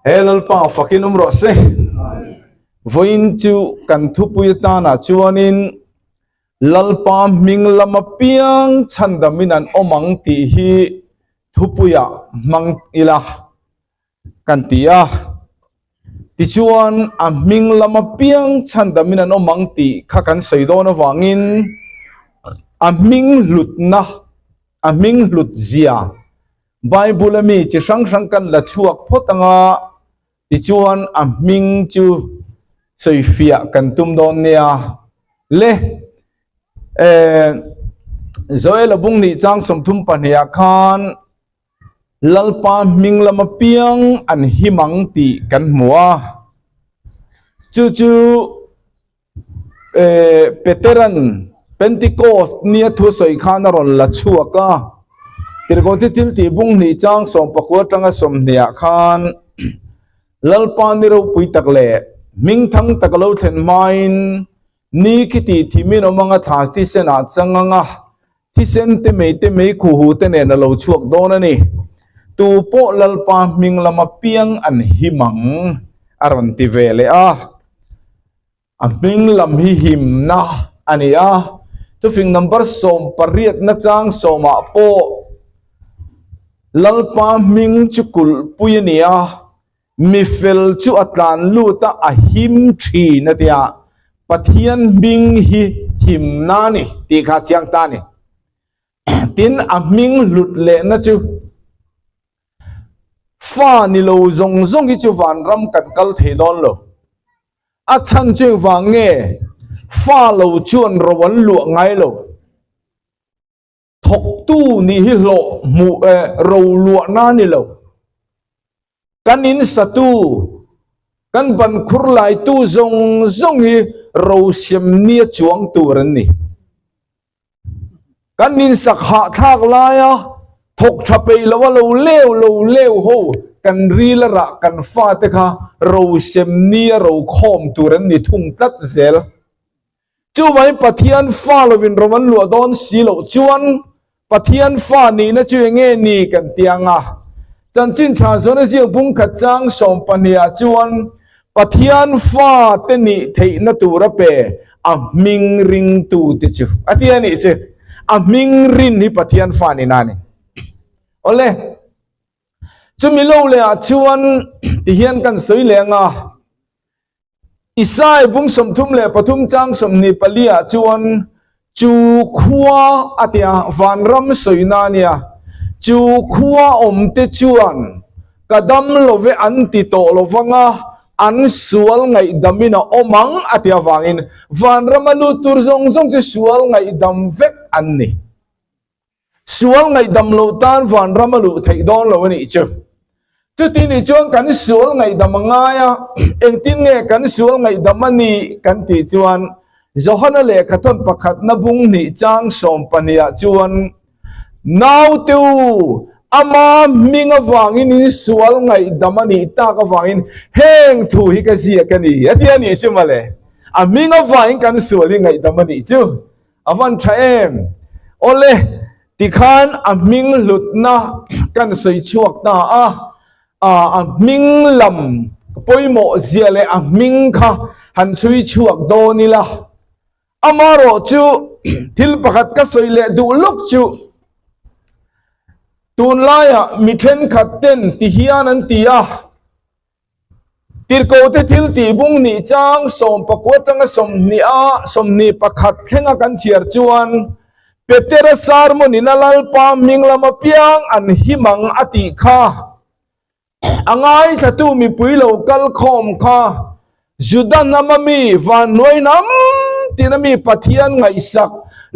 He Lalpa fakin awm rawh se. Vawiin chu kan thupui atanah chuanin Lalpa hming lama piang chhandamin an awm ang tih hi thupuiah hmang ila kan ti a. Tichuan a hming lama piang chhandamin an awm ang tih kha kan sawi dawn avangin a hming hlutna, a hming hlut zia Bible a mi chi hrang hrang kan la chhuak phawt ang a, tichuan a hming chu sawifiah kan tum dawn nia. Le, eh, Joel a bung nih chang 32 ah khan Lalpa hming lama piang an him ang tih kan hmu a. Chu chu Peteran Pentecost nia thu sawi khan a rawn la chhuak a, Tirhkohte thil tih bung hnih chang 19 atanga 20 ah khan Lalpa ni ropui tak leh hmingthang tak a lo thlen hmain ni khi tih thimin awm anga thla thisen ah chang anga thisen te mei te mei khuhu te nen a lo chhuak dawn a ni. Tu pawh Lalpa hming lama piang an him ang a rawn ti ve leh a. A hming lam hi himna a ni a, thufing number 18 na chang sawmah pawh Lalpa hming chu kulhpui a ni a, mi fel chu a tlan lut a, a him thin a tia, Pathian hming hi himna a ni tih kha a chiang ta a ni. Tin, a hming hlut lehna chu fa ni lo zawng zawng hi chu vanram kan kal thei dawn lo. A chhan chu engvang nge fa lo chuan ro an luah ngai lo. Thawktu nih hi hlawh hmuh eh ro luahna a ni lo. Kan in satu, kan ban khur laitu zawng zawng hi ro siam nia chuang tur an ni. Kan insak hahthlak laia thawk tha peih loa lo leu lo leu ho kan ril a rah kan fate kha ro sem nia ro khawm tur an ni thung tlat zel. Chuvangin Pathian fa lovin ro an luah dawn si loh chuan Pathian fa nihna chu eng nge ni kan ti ang a. Chanchin tha zawn a ziak bung khat chang 12 ah chuan Pathian fa te nih theihna tur a pe, a hming ringtu te chu a ti a nih chu. A hming rin hi Pathian fa nihna a ni. Awle, chumi lo leh ah chuan tihian kan sawi leh ang a, Isai bung 33 chang 24 ah chuan chu khua a ti a, vanram sawina a nia, chu khua awm te chuan ka dam lo ve an ti tawh lo vang a, an sual ngaihdamin a awm ang a ti avangin vanrama lut tur zawng zawng chu sual ngaihdam vek an ni. Sual ngaihdam loh tan vanram a luh theih dawn lo a nih chu. Chuti nih chuan kan sual ngaihdam a ngai a, engtin nge kan sual ngaihdam a nih kan tih chuan Johana lehkha thawn pakhatna bung hnih chang 12 ah chuan Naute u, ama hming avangin in sual ngaihdam a nih tak avangin heng thu hi ka ziak a ni a ti a nih chu mawle. A hming avangin kan sual hi ngaihdam a nih chu. A van tha em? Awle, tikhan a hming hlutna kan sawi chhuak ta a, a hming lam pawimawh zia leh a hming kha han chhui chhuak dawn ila. Amarawh chu thil pakhat ka sawi leh duh lawk chu tunlaiah mi thenkhat ten ti hian an ti a, Tirhkohte thil tih bung nih chang 19 atanga 20 a 21 thlenga kan chhiar chuan Petera sermon in a Lalpa hming lama piang an him ang a tih kha a ngaithlatu mipui lo kal khawm kha Juda hnama mi vanhnuai hnam tina mi Pathian ngaihsak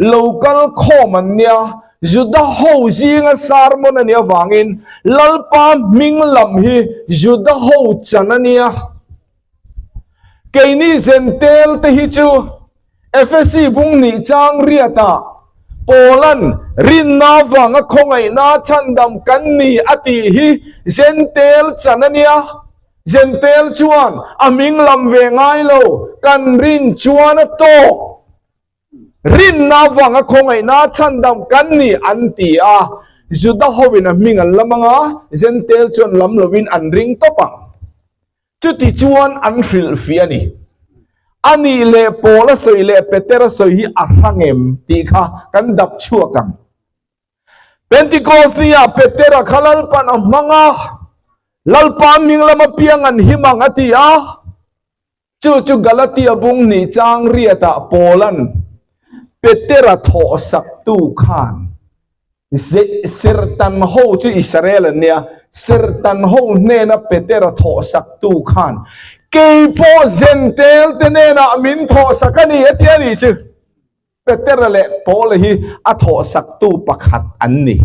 lo kal khawm an nia. Juda ho zinga sermon a nih avangin Lalpa hming lam hi Juda ho chan a nia. Keini Zentel te hi chu Efesi bung nih chang riatah Paulan rinna avanga khawngaihna chhandam kan ni a tih hi Zentel chan a nia. Zentel chuan a hming lam ve ngai lo, kan rin chuan a tawk. Rinna avanga khawngaihna chhandam kan ni an ti a, Juda hovin a hming an lam ang a, Zentel chuan lam lovin an ring tawp ang. Chuti chuan an hrilhfiah a ni. A nih leh Paula sawi leh Petera sawi hi a hrang em tih kha kan dap chhuak ang. Pentecost nia Petera kha Lalpan a hmang a, Lalpa hming lama piang an him ang a ti a. Chu chu Galatia bung nih chang riatah Paula'n Petera thawhsaktu khan Serhtan ho chu Israel an nia, Serhtan ho hnena Petera thawhsaktu khan kei pawh Zentel te hnenah min thawhsak a ni a ti a nih chu. Petera leh Paula hi a thawhsaktu pakhat an ni.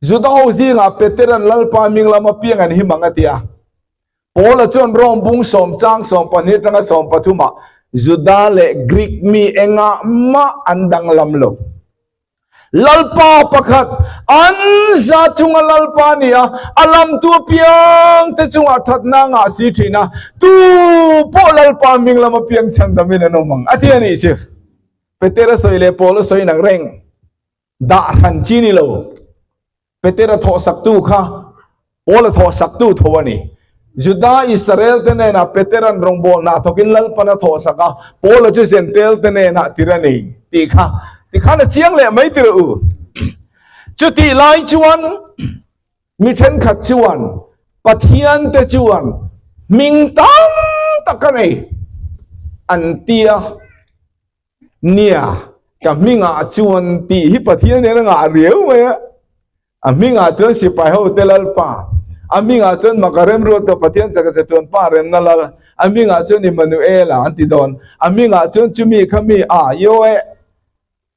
Juda ho zingah Petera'n Lalpa hming lama piang an him ang a ti a. Paula chuan Rome bung sawmchang 12 atanga 13 ah Juda leh Greek mi engah mah an danglam lo. Lalpa pakhat, an za chunga Lalpa a ni a, a lamtu apiang te chungah thatna a ngah si thin a, tu pawh Lalpa hming lama piang chhandamin an awm ang a ti a nih chu. Petera sawi leh Paula sawi inang reng. Dah hran chi ni lo. Petera thawhsaktu kha Paula thawhsaktu tho a ni. Juda Israel te hnenah Petera'n rawngbawlna thawkin Lalpan a thawhsak a, Paula chu Zentel te hnenah tir a ni tih kha tikhan a chiang leh mai tirh u. Chutih lai chuan mi thenkhat chuan Pathian te chuan hming tam tak a nei an ti a. Nia, ka hmingah chuan tih hi Pathian hian a ngah riau mai a. A hmingah chuan sipai ho te Lalpa, a hmingah chuan Maka Remruata Pathian chaka chatuan pa remna Lal, a hmingah chuan Immanuela an ti dawn, a hmingah chuan chumi kha mi a, Yoeh,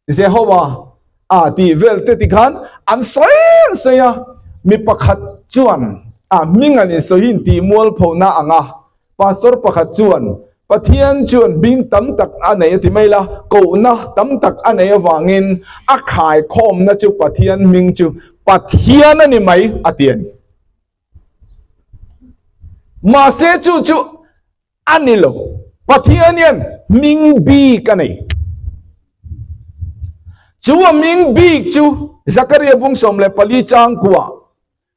Jehovah a tih vel te tikhan an sawi an sawi a. Mi pakhat chuan a hming an insawiin tih mualphona ang a. Pastor pakhat chuan, Pathian chuan hming tam tak a nei a ti mai la, kohna tam tak a nei avangin a khaikhawmna chu Pathian hming chu Pathian a ni mai a ti a ni. Mahse chu chu a ni lo. Pathian hian hming bik a nei. Chu a hming bik chu Zakaria bung 14 chang kuah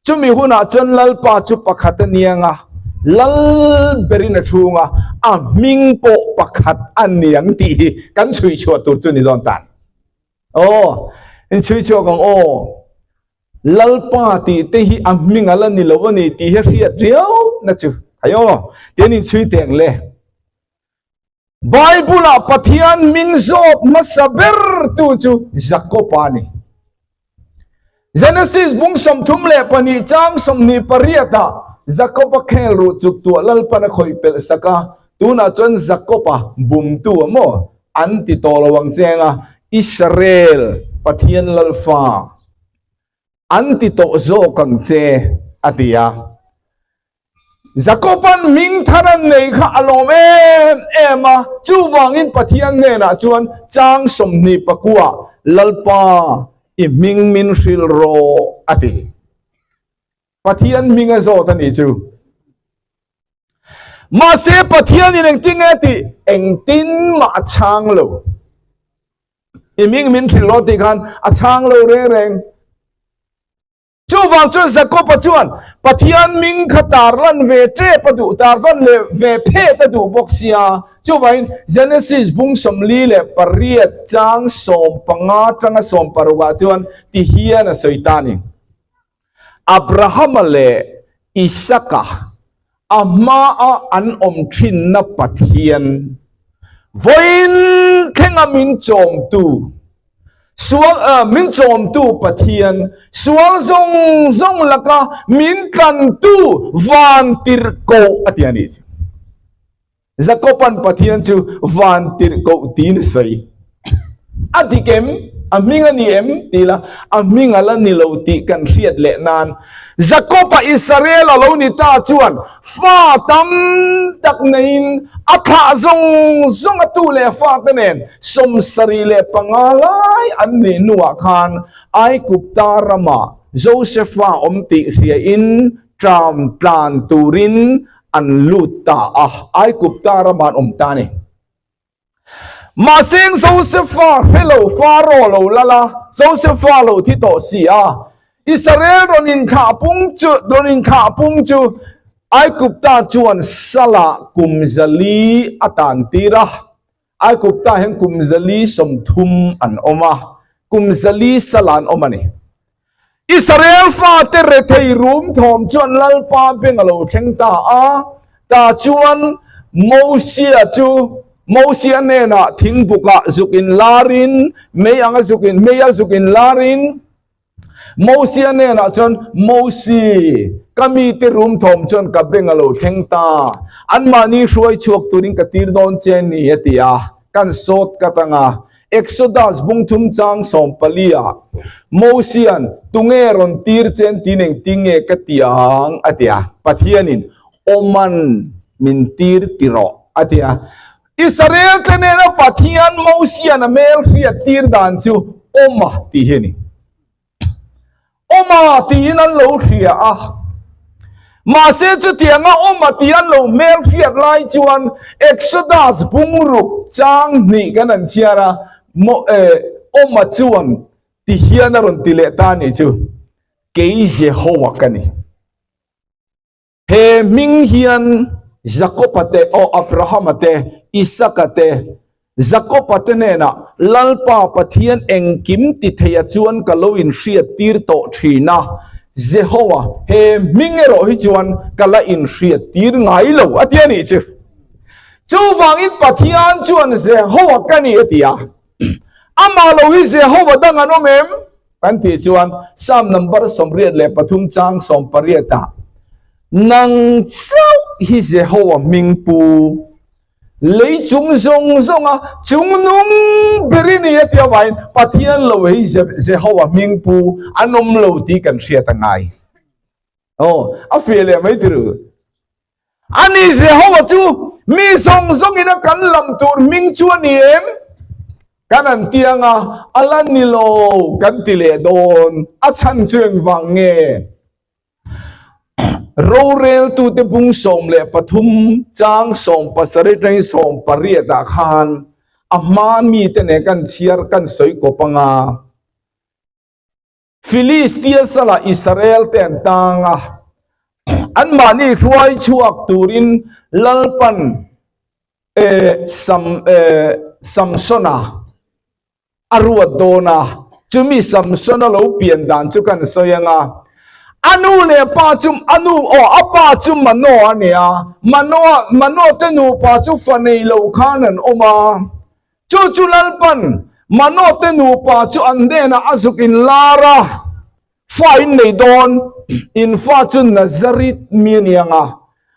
Chumi hunah chuan Lalpa chu pakhat a niang a, Lal berin a chhung a, a hming pawh pakhat a niang tih hi kan chhui chhuah tur chu ni dawn tan. Aw, in chhui chhuak ang aw. Lalpa tih te hi a hming a la ni lo a ni tih hi a hriat riau na chu. Hai aw, tian in chhui teng le. Bible-ah Pathian min zawt hmasa bertu chu Jakob-a a ni. Genesis bung 32 chang 28-ah Jakob-a khel ruh chuk tuah Lalpan a khawih pelh sak a, tunah chuan Jakob-a bumtu a maw an ti tawh lo ang cheng a, Israel Pathian Lalfa an ti tawh zawk ang che a ti a. Jakoban hming thar an nei kha a lawm em em a, chuvangin Pathian hnenah chuan chang 29 Lalpa i hming min hrilh rawh a ti. Pathian hming a zawt a nih chu. Mahse Pathianin engtin nge a tih? Engtin mah a chhang lo. I hming min hrilh rawh tih khan a chhang lo reng reng. Chuvang chuan Jakob-a chuan Pathian hming kha tarlan ve tep a duh, tarlan leh ve phet a duh bawk sia. Chuvangin Genesis bung 48 chang 15 atanga 16 ah chuan ti hian a sawi ta a ni. Abrahama leh Isaka a hmaa an awm thinna Pathian, vawiin thlenga min chawmtu, sual min chawmtu Pathian, sual zawng zawng laka min tlantu van tirhkoh a ti a nih chu. Jakoban Pathian chu van tirhkoh tiin a sawi. A dik em? A hming a ni em? Ti la, a hming a la ni lo tih kan hriat leh nan Jakoba Israel a lo ni ta chuan fa tam tak neiin a thlah zawng zawng a tu leh fate nen 75 lai an nih hnuah khan Aigupta ramah Josefa awm tih hriain ṭam tlan turin an lut ta a, Aigupta ramah an awm ta a ni. Mahse Josefa hre lo Faro lo lal a, Josefa lo thi tawh si a, Israel rawn inthlah pung chu, rawn inthlah pung chu. Aigupta chuan salah kum 400 a tan tir a, Aigupta hian kum 430 an awm a, kum 400 salah an awm a ni. Israel fate rethei rum thawm chuan Lalpa beng a lo thleng ta a, tah chuan Mosia chu Mosia hnenah thingbukah zuk inlarin, mei anga zuk in, meia zuk inlarin, Mosia hnenah chuan, Mosi, ka mite rum thawm chuan ka beng a lo thleng ta, anmahni hruai chhuak turin ka tir dawn che ni, a ti a. Kan sawt ka tang a. Exodus bung thum chang 14 ah, Mosia'n, Tunge rawn tir che an tin engtin nge ka ti ang? a ti a. Pathianin, Awman min tir ti rawh, a ti a. Israel te nena Pathian Mosia'n a hmel hriat tir dan chu Awma tih hi a ni. Awma tiin an lo hria a. Mahse chutianga Awma tih an lo hmel hriat lai chuan Exodus bungruk chang hnih kan han chhiar a, Awma chuan ti hian a rawn ti leh ta a nih chu, Kei Jehowa ka ni. He hming hian Jakoba te, aw Abrahama te, Isaka te, Jakoba te hnenah Lalpa Pathian engkim ti theia chuan ka lo inhriattir tawh thin a, Jehowa, he hming erawh hi chuan ka la inhriattir ngai lo, a ti a nih chu. Chuvangin Pathian chuan Jehowa ka ni a ti a. Amah lo hi Jehowa dang an awm em? Kan tih chuan Psalm number 83 chang 18 ah, Nang chauh hi Jehowa hming pu, lei chung zawng zawnga chung nung ber i ni a ti avangin Pathian lo hi Jehowa hming pu an awm lo tih kan hriat a ngai. Aw, a fiah leh mai tirh. Ani Jehovah chu mi zawng zawngin a kan lam tur hming chu a ni em? Kan an ti anga, a la ni lo kan ti leh dawn. A chhan chu engvang nge? Roreltute bung 13 chang 17 atangin 18 ah khan a hma mite nen kan chhiar kan sawi kawp anga. Filistia salah Israel te an tang a, anmahni hruai chhuak turin Lalpan Samsona a ruat dawn a, chumi Samsona lo pian dan chu kan sawi ang a, a nu leh pa chu a nu aw a pa chu Manoa a ni a, Manoa Manoa te nupa chu fa nei lo khan an awm a. Chu chu Lalpan Manote nupa chu an hnenah a zuk inlar a, Fa in nei dawn, in fa chu Nazareth mi a ni ang a,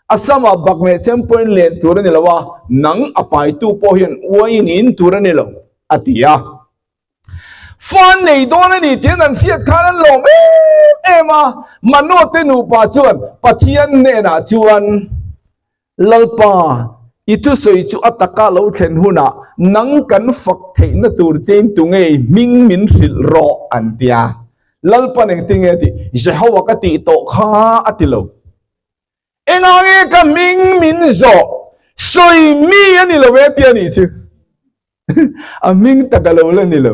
a samah bak leh chem pawhin len tur a ni lo a, nang a paitu pawh hian uaiin in tur a ni lo, a ti a. Fa an nei dawn a ni tiin an hriat khan an lawm em em a, Manote nupa chuan Pathian hnenah chuan, Lalpa, i thusawi chu a taka lo thlen hunah nang kan fak theihna tur chein tunge i hming min hrilh rawh, an ti a. Lalpa'n engtinge a tih? Jehowa ka tih tawh kha a ti lo. Engah nge ka hming min zawh? Sawi mi a ni lo e tia nih chu. A hming tak a lo la ni lo.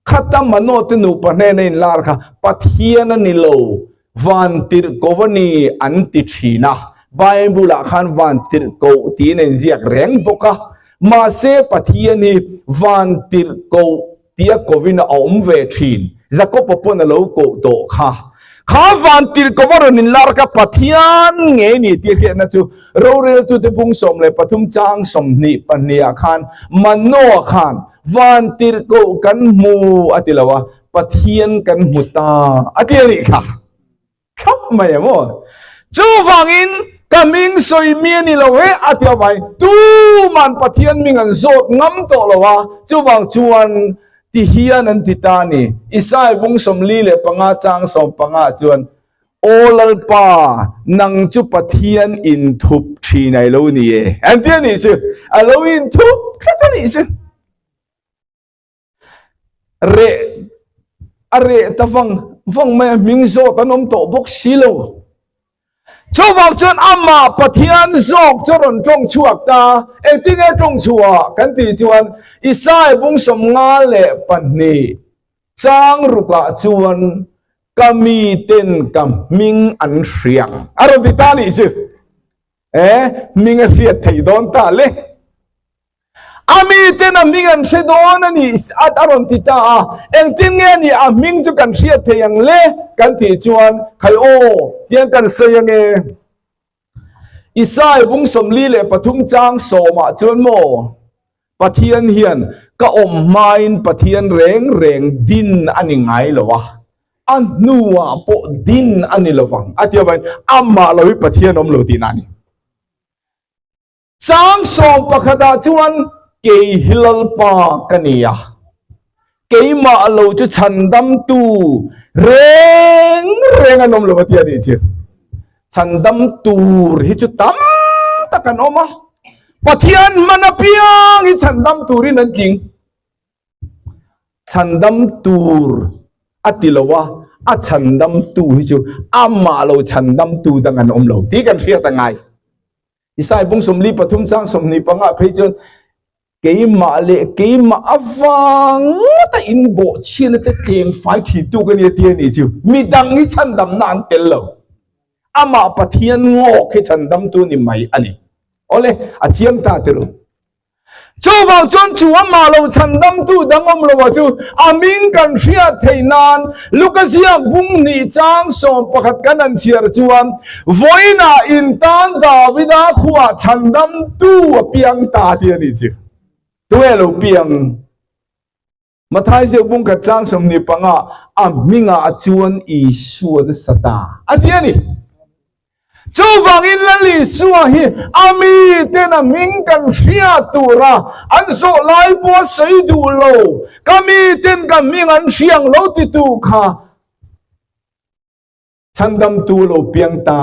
Khata Manote nupa hnena inlar kha Pathian a ni lo, Vantirhkoh a ni an ti thin a. Bible-ah khan Vantirhkoh tiin a inziak reng bawk a. Mahse Pathian hi Vantirhkoh tia kovin a awm ve thin. Jakob-a pawn a lo koh tawh kha. Kha vantirhkoh a rawn inlar kha Pathian ngei ni tih hriatna chu roreltute bung 13 chang 22 ah khan Manoa khan vantirhkoh kan hmu a ti lo a, Pathian kan hmu ta a ti a nih kha. Thlap mai em aw. Chuvangin ka hming sawi mi a ni lo he a ti avai tuman Pathian hming an zawt ngam tawh lo a, chuvang chuan ti hian an ti ta a ni. Isai bung 45 chang 15 ah chuan, Aw Lalpa, nang chu Pathian inthup thin a lo ni e an ti a nih chu. A lo inthup tlat a nih chu. Reh a reh ta vang vang mai a, hming zawt an awm tawh bawk si lo. Chuvang chuan amah Pathian zawk chu rawn tawng chhuak ta. Engtin nge tawng chhuah kan tih chuan Isai bung 52 chang rukah chuan ka miten ka hming an hriang a rawn ti ta nih chu. E, hming a hriat theih dawn ta le. A miten a hming an hre dawn a ni a rawn ti ta a, engtin nge ni a hming chu kan hriat thei ang le kan tih chuan khai aw tiang kan sawi ange. Isai bung 43 chang sawmah chuan maw Pathian hian ka awm hmain Pathian reng reng din a ni ngai lo a, a hnuah pawh din a ni lovang a ti avangin amah lo hi Pathian awm lo tihna a ni. Chang sawm pakhatah chuan kei hi Lalpa ka ni a, keimah lo chu chhandamtu reng reng an awm lo a ti a nih chu. Chhandam tur hi chu tam tak an awm a, Pathian hman apiang hi chhandam turin an tling. Chhandam tur a ti lo a, a chhandamtu hi chu amah lo chhandamtu dang an awm lo tih kan hriat a ngai. Isai bung 43 chang 25 phei chuan keimah leh keimah avang ngawta in bawh chhiatna te tleng fai thin tu ka nia ti a nih chu. Midang hi chhandamna an tel lo. Amah Pathian ngawk hi chhandamtu ni mai a ni. Awle, a chiang ta ti ru. Chuvang chuan chu amah lo chhandamtu dang awm lo ah chu a ming kan hriat theih nan Luka ziak bung hnih chang 11 kan han chhiar chuan vawiinah in tan Davida khuah chhandamtu a piang ta tih a nih chu. Tunge lo piang? Mathai ziak bung khat chang 25 a hmingah chuan Isua nasa ta a ti a ni. Chuvangin Lal Isua hi a miten a hming kan hriat tura an zawh lai pawh a sawi duh lo, ka miten ka hming an hriang lo titu kha Chhandamtu lo piang ta.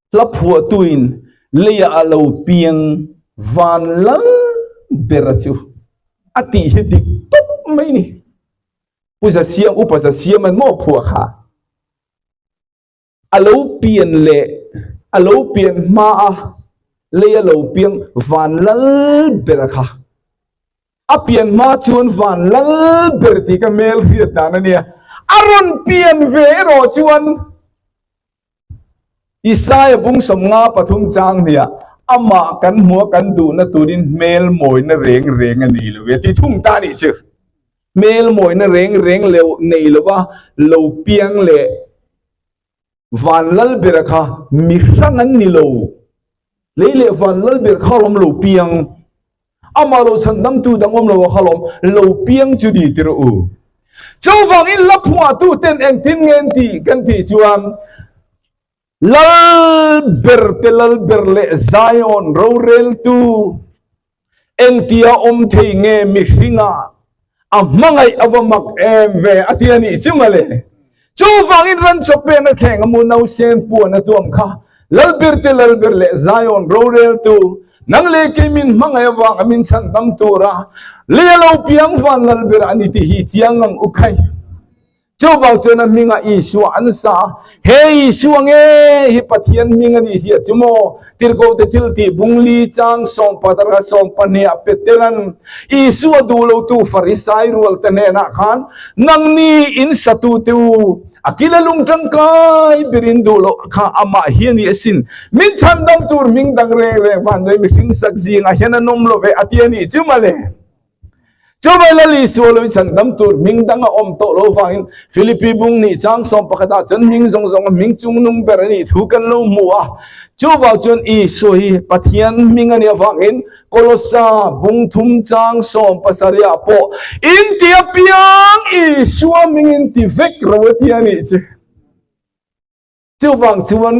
Hla phuahtuin leiah a lo piang van lal bera chu a tih hi dik tawp mai ni. Pu Zasiam, Upa Zasiam an maw phuah kha? A lo pian leh a lo pian hma a lei a lo piang van lal bera kha. A pian hma chuan van lal ber tih ka hmel hriat dan a nia. A rawn pian ve erawh chuan Isaia bung 53 chang hniah amah kan hmua kan duhna turin hmel mawina reng reng a nei lo ve tih thung ta nih chu. Hmel mawina reng reng nei lova lo piang leh Van lal bera kha mi hrang an ni lo. Lei leh van lal ber kha lawm lo piang. Amah lo chhandamtu dang awm lo a kha lawm lo piang chu ni ti rawh u. Chuvangin la phuahtu ten engtin nge an tih kan tih chuan Lal ber te lal ber leh Zion roreltu Engtia awm thei nge mihringa a hmangaih a va mak em ve a ti a nih chu mawle. Chuvangin ran chawpen a thleng a mu nausen puan a tuam kha Lalbirte Lalber leh Zion roreltu nang leh kei min hmangaih avang a min chhandam tura lei a lo piang van Lalber a ni tih hi chiang ang u khai. Chuvang chuan a hmingah Isua an sa a, He Isua nge hi Pathian hming a nih zia chu maw? Tirhkohte thil tih bung li chang sawmpatara sawmpahniah Petera'n Isua duh lotu Farisai rualte hnenah khan, Nangni in satute u, a kila lung tangkai berin duh loh kha amah hi a ni asin. Min chhandam tur hming dang reng reng vanduai mihring sak zingah hian an awm lo ve a ti a nih chu mawle. Chuvai Lal Isua lo chhandam tur hming dang a awm tawh lo vangin Philippi bung nih chang 11 ah chuan hming zawng zawng a hming chungnung ber a nih thu kan lo hmu a. Chuvang chuan Isua hi Pathian hming a nih avangin Kolosa bung thum chang 17 ah pawh inti apiang Isua hming inti vek ro a ti a nih chu. Chuvang chuan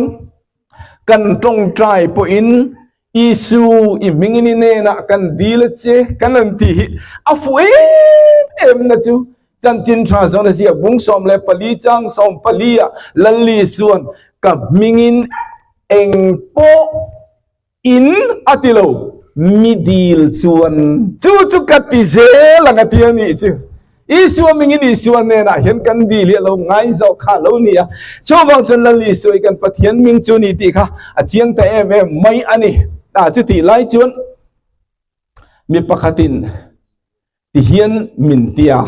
kan tawngtai pawhin Isu i hmingin i hnenah kan dil a che kan han tih hi a fuh em em na chu chanchin tha zawn a ziak bung 14 chang 14 ah Lal Isuan ka hmingin eng pawh In a ti lo, mi dil chuan chu chu ka ti zel ang a ti a nih chu. Isua mingin Isua hnenah hian kan dil hi a lo ngai zawk kha a lo ni a. Chuvang chuan Lal Isua hi kan Pathian ming chu ni tih kha a chiang ta em em mai a ni. A chutih lai chuan mi pakhatin ti hian min ti a,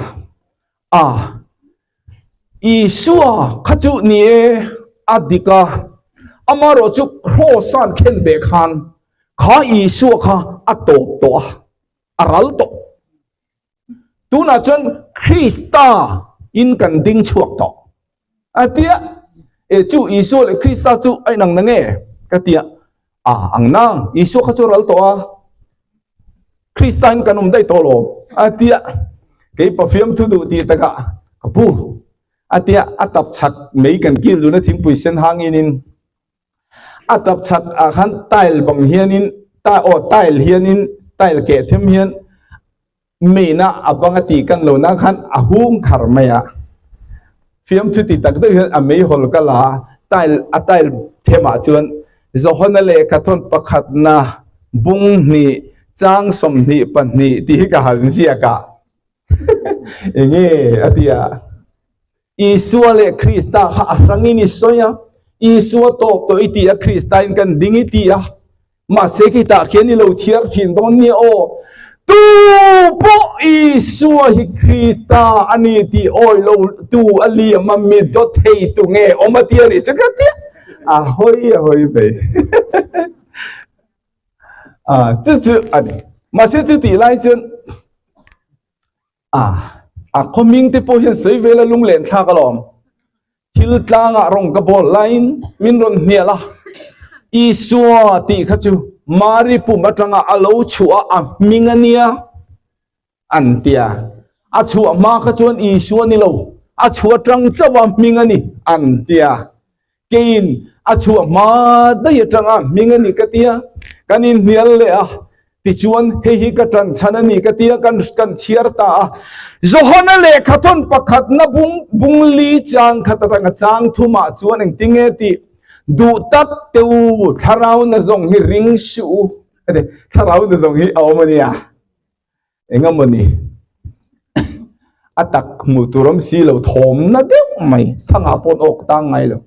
a Isua kha chu ni e, a dik a. Amaherawhchu Kraws-a'n khen beh khan kha Isua kha a tawp tawh a, a ral tawh. Tunah chuan Krista in kan ding chhuak tawh. A tia, E chu Isua leh Krista chu a inang na nge? Ka tia, A ang nang, Isua kha chu a ral tawh a, Krista in kan awm daih tawh lo. A tia, Kei Pafiam thu duh tih takah ka pu. A tia, a tap chhak mei kan kil dun a thingpui sen hang inin a tap chhak ah khan tile bang hianin aw tile hianin tile keh them hian main a a bang a tih kan lo na khan a hung thar mai a fiamthu ti tak deuh hian a meihawl ka la a tile a tile them ah chuan Johana lehkha thawn pakhatna bung hnih chang 22 tih hi ka han ziak a enge a ti a. Isua leh Krista kha a hrangin i sawi a, Isua tawp tawh i ti a, Krista in kan ding i ti a, mahse khitah khian i lo chhiar thin dawn nia aw, tu pawh Isua hi Krista a ni tih awi lo tu a liam a, mi dawt thei tu nge awm a ti a nih chu ka ti a, a hawi a hawi mai. A chu chu a ni. Mahse chutih lai chuan. A, a khawming te pawh hian sawi vel a lunglen thlak alawm. Thil tlangah rawng ka bawl laiin min rawn hnial a, Isua tih kha chu Mari pum atanga a lo chhuah a, a hming a nia an ti a. A chhuah hma kha chuan Isua ni lo, a chhuah atang chauh a hming a ni an ti a. Keiin a chhuah hma daih atanga hming a ni ka tia, kan inhnial leh a, tichuan hei hi ka tan chhan a ni ka tia kan kan chhiar ta a. Johana lehkha thawn pakhatna bung bung li chang khat atanga chang thumah chuan engtinge tih duh tak teh u, thlarau na zawng hi ring suh u, thlarau na zawng hi a awm a nia. Engemawni a tak hmuh tur awm si lo thawmna deuh mai thangah pawh an awk tang ngai lo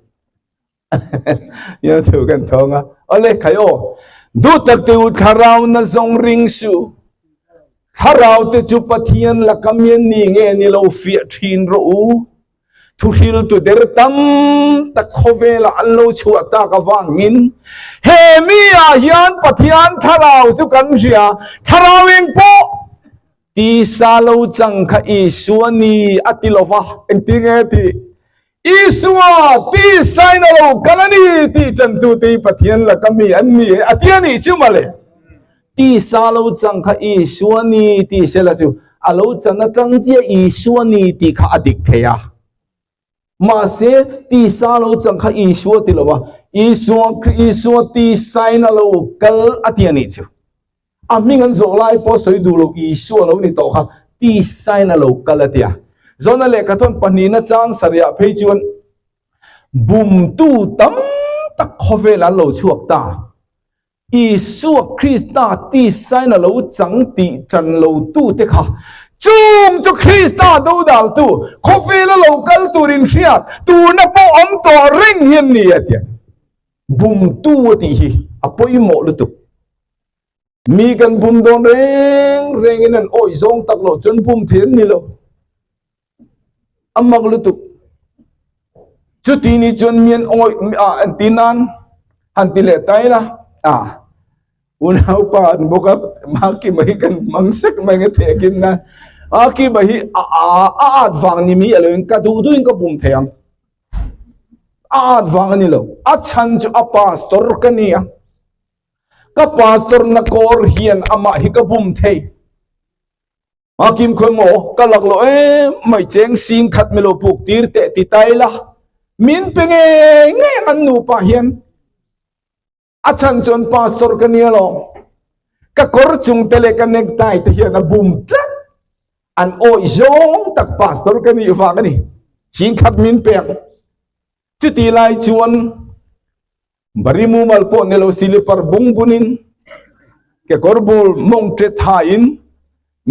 nia thu kan thawng a awle khai aw duh tak te u thlarau na zawng ring suh thlarau te chu Pathian laka mian ni nge ni lo fiah thin rawh u Thuhriltu der tam tak khawvelah an lo chhuah tak avangin he mi ah hian Pathian thlarau chu kan hria, thlarau eng pawh tisa lo chang kha Isua ni a ti lova, engtin nge tih? Isua tisain a lo kal a ni tih tantute hi Pathian laka mi an ni e a ti a nih chu mawle. Tisa lo chang kha Isua ni tih sela chu a lo chan atang chiah Isua ni tih kha a dik thei a. Mahse, tisa lo chang kha Isua ti lo a, Isua Isua tisain a lo kal a ti a nih chu. A hming an zawh lai pawh sawi duh lo Isua lo ni tawh kha tisain a lo kal a ti a. Zawna lehkhathawn pahnihna chang sarihah phei chuan bumtu tam tak khawvel an lo chhuak ta. Isua Krista tisain a lo chang tih ṭan lotute kha chung chu Krista dodaltu, khawvela lo kal tur inhriat turna pawh awm tawh reng hi an ni a ti a. Bumtu a tih hi a pawimawh lutuk. Mi kan bum dawn reng rengin an awih zawng tak loh chuan bum thei an ni lo. A mak lutuk. Chuti ni chuan mian awih a an ti nan han ti leh ta ila a unaupa an bawk a Makima hi kan hmang sek mai nge thehkin na Makima hi a a a at vang ni mi alo in ka duh duhin ka bum thei ang a at vang ani lo a chhan chu a pastor ka ni a ka pastor na kawr hian amah hi ka bum thei. A kim khawi maw? Ka lak loh em mai cheng sing khat milo puk tir teh ti ta ila min pe ngei ngei ang an nupa hian a chhan chuan pastor ka nia lo ka kawr chung te leh ka necktie te hian a bum tlat an awih zawng tak pastor ka nih vang a ni sing khat min pek chuti lai chuan Bari mumal pawh ni lo silipar bung bunin kekawr bul mawng ṭe thain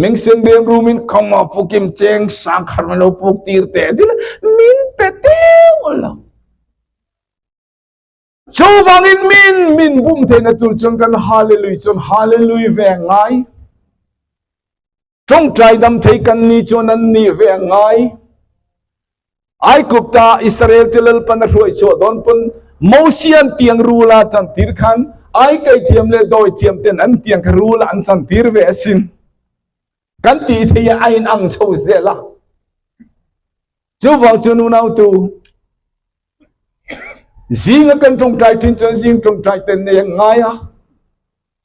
mengsen rem rumin khawma pukim cheng sang khar lo puk tir te dil min pe teu lo chuvangin min min bum theihna tur chuan kan hallelujah chuan hallelujah ve ngai Tawngtai dam thei kan ni chuan an nih ve a ngai. Aikupta Israel te Lalpan a hruai chhuah dawn pawn Mosian tiang rula chantir khan ai kai thiam leh dawi thiam ten an tiang kha rula an chantir ve asin. Kan tih thei a in ang chho zel a. Chuvang chu nunau tu zinga kan tawngtai thin chuan zing tawngtai ten nei ang ngai a.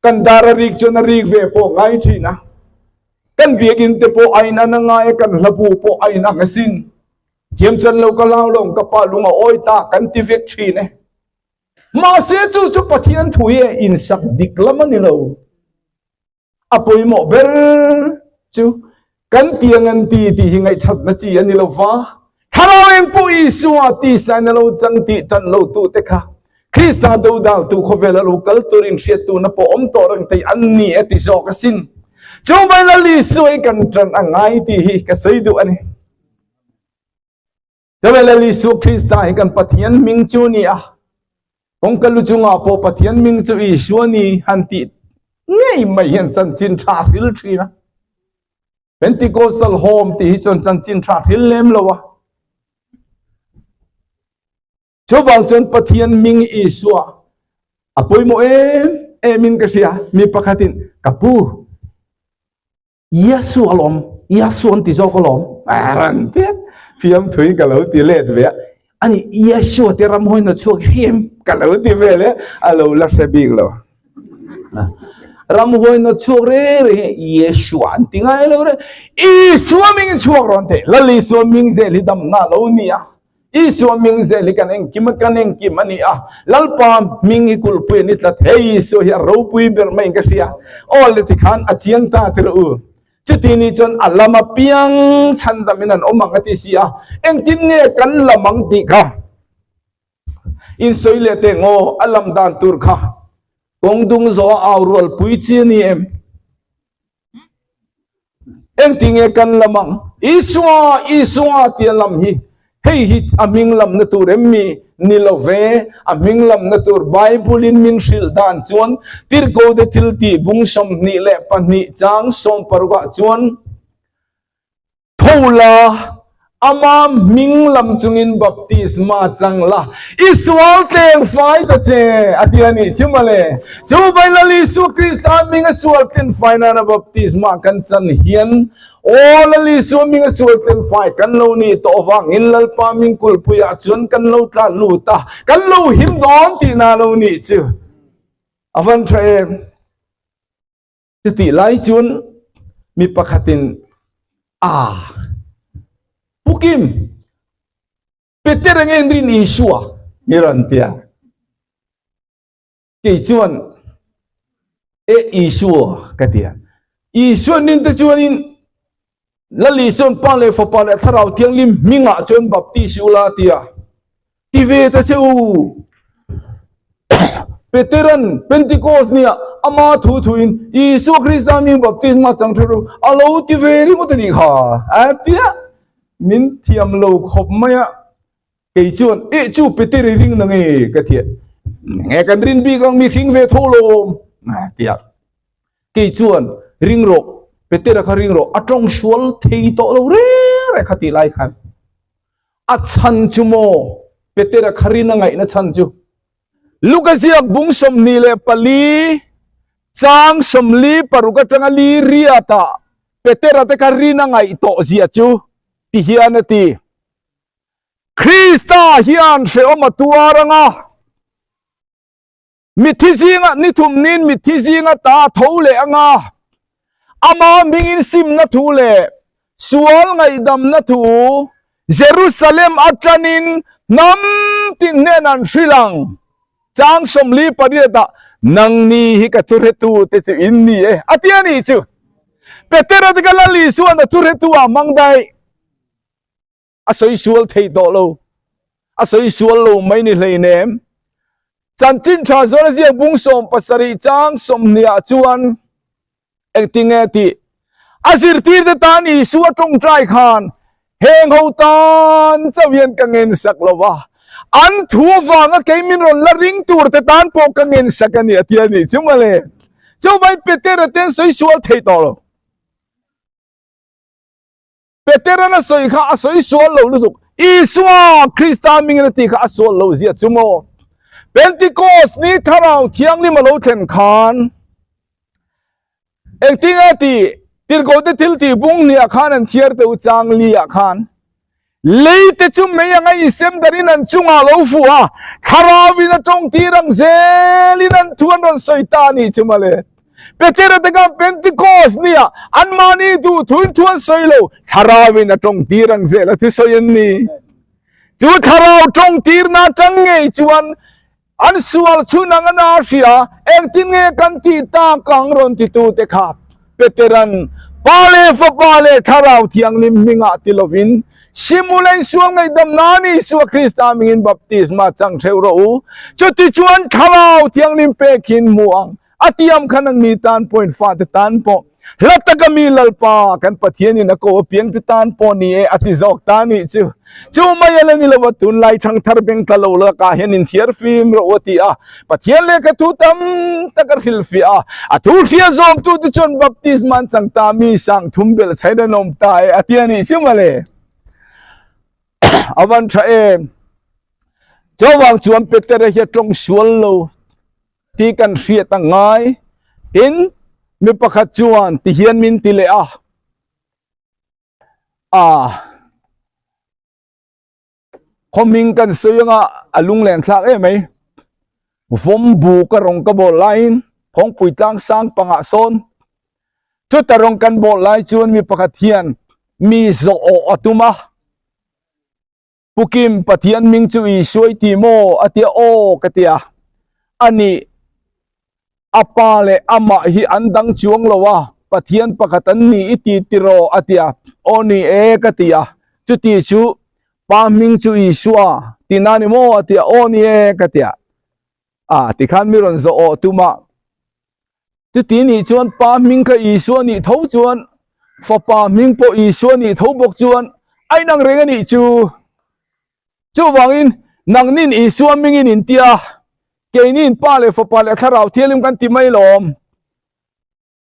Kan dar a rik chuan a rik ve pawh ngai thin a. Kan biakinn te pawh a in an a ngai a, kan hlabu pawh a in ang asin. Thiam chan lo ka lau lo, ka pa lung a awi ta kan ti vek thin e. Mahse chu chu Pathian thu hi a insak dik lam a ni lo. A pawimawh ber chu kan tiang an ti tih hi ngaihthatna chi a ni lo va. Thlarau eng pawh Isua tisain a lo chang tih tan lo tute kha Krista dodaltu khawvela lo kal turin hriattuna pawh awm tawh reng thei an ni a ti zawk asin. Chuvai Lal Isua hi kan tan a ngai tih hi ka sawi duh a ni. Chuvai Lal Isua Krista hi kan Pathian hming chu a ni a, kawngka lu chungah pawh Pathian hming chu Isua a ni han tih ngei mai hian chanchin tha hril thin a. Pentecostal Home tih hi chuan chanchin tha hril lem lo a. Chuvang chuan Pathian hming Isua a pawimawh em em in ka hria. Mi pakhatin, Ka pu, Yesu alawm, Yesu an ti zawk alawm, a rawn ti a. Fiamthuin ka lo ti let ve a, Ani, Yeshua te ram hawiin a chhuak him ka lo ti vel e, a lo la hre bik lo. Ram hawiin a chhuak reng reng hi Yeshua an ti ngai lo reng. Isua hmingin chhuak rawn thei. Lal Isua hming zel hi damna a lo ni a. Isua hming zel hi kan engkim a, kan engkim a ni a. Lalpa hming hi kulhpui a ni tlat. Hei Isua hi a ropui ber maiin ka hria. Aw le tikhan a chiang ta tir u. Chuti ni chuan a lam apiang chhandamin an awm ang a ti si a. Engtin nge kan lam ang tih kha insawi leh teh ngaw a lam dan tur kha kawng dung zawh a au rual pui chi a ni em? Engtinge kan lam ang? Isua, Isua tia lam hi hei hi a hming lamna tur em mi? Ni lo ve, a hming lamna tur Bible-in min hrilh dan chuan Tirhkote thiltih bung 22 chang sawmparukah chuan, Tho la, ama hming lam chungin baptisma chang la, i sual tleng fai ta che, a ti a nih chu mawle. Chu Vailal Isua Krista hminga sual tlen fai nana baptisma kan chan hian, Aw Lal Isua hminga sual tlen fai kan lo nih tawh avangin Lalpa hming kulhpuiah chuan kan lo tlan lut a, kan lo him dawn tihna lo nih chu a van tha em? Chutih lai chuan mi pakhatin a Pu Kim, Peter enge in rin Isua? Mi rawn ti a. Kei chuan E Isua ka ti a. Isua nin te chuanin Lal Isuan Pa leh Fapa leh Thlarau Thianghlim hmingah chuan baptis ula a ti a. Ti ve ta che u. Peteran Pentecost nia ama thu thuin Isua Krista hming baptisma chang tha ru a lo ti ve ringawt a nih kha a ti a. Min thiam lo khawp mai a. Kei chuan eh chu Peter i ring na nge ka ti a. Nge kan rin bik ang mi hring ve tho lawm a ti a. Kei chuan ring rawh, Petera kha ring rawh, a tawng sual thei tawh lo reng reng kha tih lai khan a chhan chu maw Petera kha rin a ngaihna chhan chu Luka ziak bung 24 chang 46 atanga li riatah Petera te kha rin a ngaih tawh zia chu ti hian a ti. Krista hian hrehawm a tuar anga Mitthi zinga ni thum nin mitthi zinga ta tho leh anga ama hmingin simna thu leh sual ngaihdamna thu Jerusalem atangin hnam tin hnen an hrilh ang. Chang 48 ah nangni hi ka thuhretu te chu in ni e a ti a nih chu. Petera te kha Lal Isua'n a thuhretu ah hmang daih. A sawi sual thei tawh lo. A sawi sual lo mai ni hleinem. Chanchin tha zawn a ziak bung 70 chang 20 ah chuan engtinge tih a zirtirte tan Isua tawngtai khan heng ho tan chauh hian ka ngen sak lo va, an thu avanga kei min rawn la ring tur te tan pawh ka ngen sak a ni a ti a nih chu mawle. Chuvangin Petera te an sawi sual thei tawh lo. Peteran a sawi kha a sawi sual lo lutuk. Isua Krista hmingin a tih kha a sual lo zia chu maw? Pentecost ni Thlarau Thianghlim a lo thlen khan engtin nge tih Tirhkohte thil tih bung hniah khan an chhiar teh u chang li ah khan lei te chu mei anga insem darin an chungah a lo fuh a, Thlarauin a tawng tir ang zelin an thu an rawn sawi ta a nih chu mawle. Petera te khan Pentecost nia anmahni duh thuin thu an sawi lo, Thlarauin a tawng tir ang zel a thusawi an ni. Chu thlarau tawng tirna atang ngei chuan an sual chhun ang a na hria, engtin nge kan tih tak ang rawn titute kha Petera'n Pa leh Fapa leh Thlarau Thianghlim hmingah ti lovin Simulain sual ngaihdam nan Isua Krista hmingin baptisma chang hreuh rawh u. Chutichuan Thlarau Thianghlim pek hin hmu ang. A tiam kha nang mi tan pawhin fate tan pawh hla taka mi Lalpa kan Pathianin a ko apiang te tan pawh ni e a ti zawk ta nih chu. Chu mai a la ni lo a, tunlai thangthar beng tla lo lakah hian inthiar fim rawh u a ti a. Pathian lehkha thu tam tak a hrilhfiah a, a thu hria zawmtu te chuan baptisma an chang ta mi sang thum belh chhain an awm ta e a ti a nih chu mawle. A van tha em. Chuvang chuan Petera hi a tawng sual lo. Tih kan hriat a ngai. Tin, mi pakhat chuan ti hian min ti leh a, a khawming kan sawi anga a lunglen thlak em mai. Vawm bu ka rawng ka bawl laiin Phawngpui tlang sang pangah sawn chuta rawng kan bawl lai chuan mi pakhat hian mi zawh awh a tum a. Pu Kim, Pathian hming chu i suai ti maw? a tia, Aw ka tia. Ani, a pa leh amah hi an dang chuang lo a, Pathian pakhat an ni i ti tiraw? a tia, Aw ni e ka ti a. Chuti chu Pa hming chu Isua tihna ni maw? a tia, Aw ni e ka tia. A tikhan mi rawn zawh awh tum a. Chuti nih chuan Pa hming kha Isua nih tho chuan Fapa hming pawh Isua nih tho bawk chuan a inang reng a nih chu. Chuvangin nangnin Isua hmingin in tia, keinin Pa leh Fapa leh Thlarau Thianghlim kan ti mai lawm.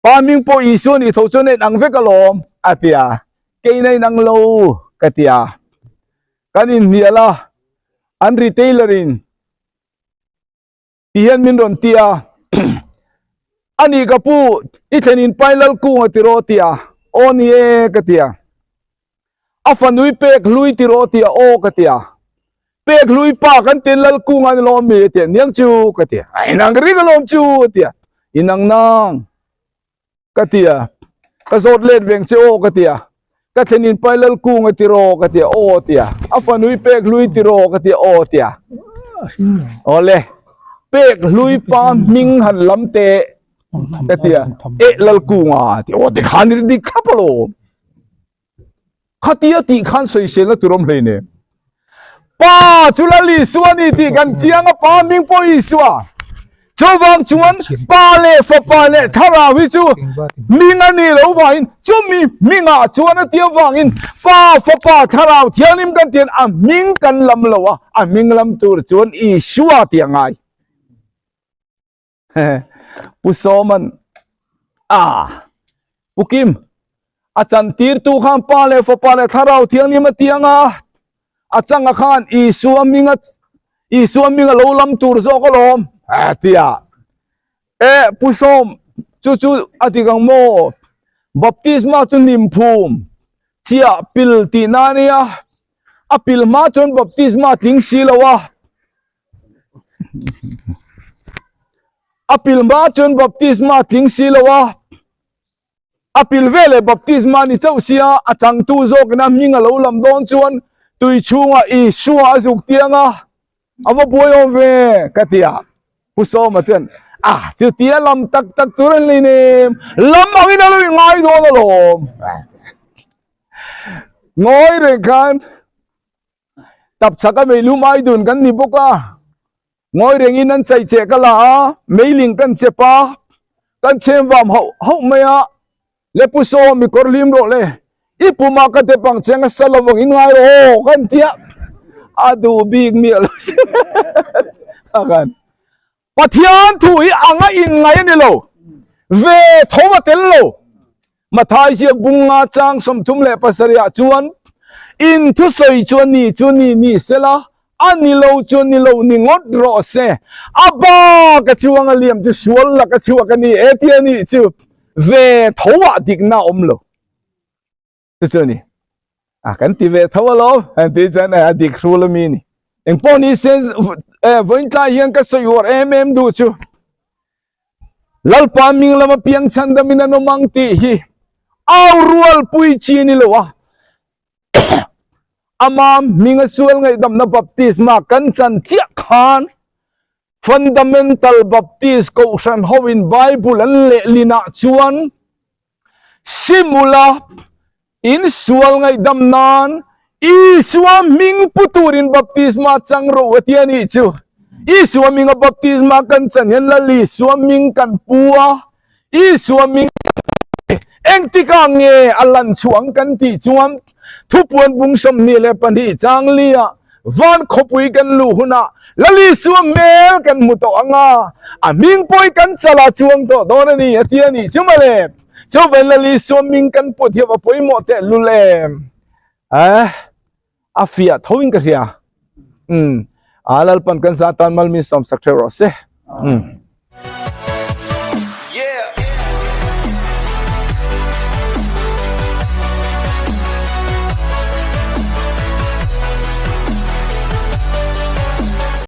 Pa hming pawh Isua nih tho chuan a inang vek alawm a ti a, kein a inang lo ka ti a. Kan inhnial a, an retailer in Ti hian min rawn ti a, A nih ka pu, i thlen in pai lal kung a ti rawh ti a, aw ni e ka ti a. A fanui pek hlui ti rawh ti a, aw ka ti a. Pek hlui pa kan tin lal kung a ni lawm mi a ti a, niang chu ka ti a, a inang ring alawm chu a ti a, inang nang. Ka ti a, ka zawt let veng che aw ka ti a, ka thlen in pai lal kung a ti raw ka ti a, aw a ti a, a fanui pek hlui ti raw ka ti a, aw a ti a. Awle, pek hlui pa hming han lam teh ka ti a, eh lal kung a ti, aw tikhan i dik thlap alawm. Khatia tih khan sawiselna tur awm hlei nen. Pa chu Lal Isua a ni tih kan chiang a, Pa hming pawh Isua. Chuvang chuan Pa leh Fapa leh Thlarau hi chu hming a nih loh vangin chumi hmingah chuan a tia vangin Pa, Fapa, Thlarau Thianghlim kan tian a hming kan lam lo a, a hming lam tur chuan Isua tih a ngai. Pu Sawman a Pu Kim a chantirtu khan Pa leh Fapa leh Thlarau Thianghlim a tiang a, a changa khan Isua hminga Isua hminga lo lam tur zawk alawm a ti a. E Pu Sawm chu chu a dik ang maw? Baptisma chu hnim phum chiah pil tihna a nia, a pil hma chuan baptisma a tling si lo a. A pil hma chuan baptisma a tling si lo a, a pil veleh baptisma a ni chauh sia, a changtu zawkina hming a lo lam dawn chuan tui chhungah Isua a zuk tiang a, a va buai awm ve ka ti a, Pu Sawma chuan a chutia lam tak tak tur a ni nem, lam angin a lo ingai dawn alawm. Ngawi reng khan. Tap chak a meilum ai dun kan ni bawk a, ngawi rengin an chai che ka la a, meiling kan chep a, kan chhem vam hauh hauh mai a, le pu saw mi kawr hlim rawh le, i pumah ka dep ang che anga sa lovang in ngai rawh aw kan ti a, a duh bik miah lo a kan. Pathian thu hi anga inngai a ni lo, ve tho a tel lo. Mathai ziak bunga chang 37 ah chuan, In thusawi chu a ni chu ni ni sela. A ni lo chu ni lo ni ngawt rawh se. A bak a chuang a liam chu sual lak a chhuak a ni e tih a nih chu ve tho ah dikna a awm lo. Chu chu a ni. A kan ti ve tho alawm han tih chuan a dik hrul a mi ni. Engpawh ni se vawiin tlai hian ka sawi uar em em duh chu Lalpa hming lama piang chhandamin an awm ang tih hi au rualpui chi a ni lo a. Ama hminga sual ngaihdamna baptisma kan chan chiah khan Fundamental Baptist Kohhran hoin Bible an lehlinah chuan Simula in sual ngaihdam nan Isua hming pu turin baptisma chang rawh a ti a nih chu. Isua hminga baptisma kan chan hian Lal Isua hming kan pu a, Isua hming engtikah nge a lan chhuah ang kan tih chuan Thupuan bung 22 chang lia van khawpui kan luh hunah Lal Isua hmel kan hmu tawh ang a, a hming pawh hi kan chala chuang tawh dawn a ni a ti a nih chu mawle. Chuvan Lal Isua hming kan put hi a va pawimawh tehlul em? Eh, a fiah tho in ka hria. Umm, a Lalpan kan zah tan mal min sawmsak theuh rawh se. Umm.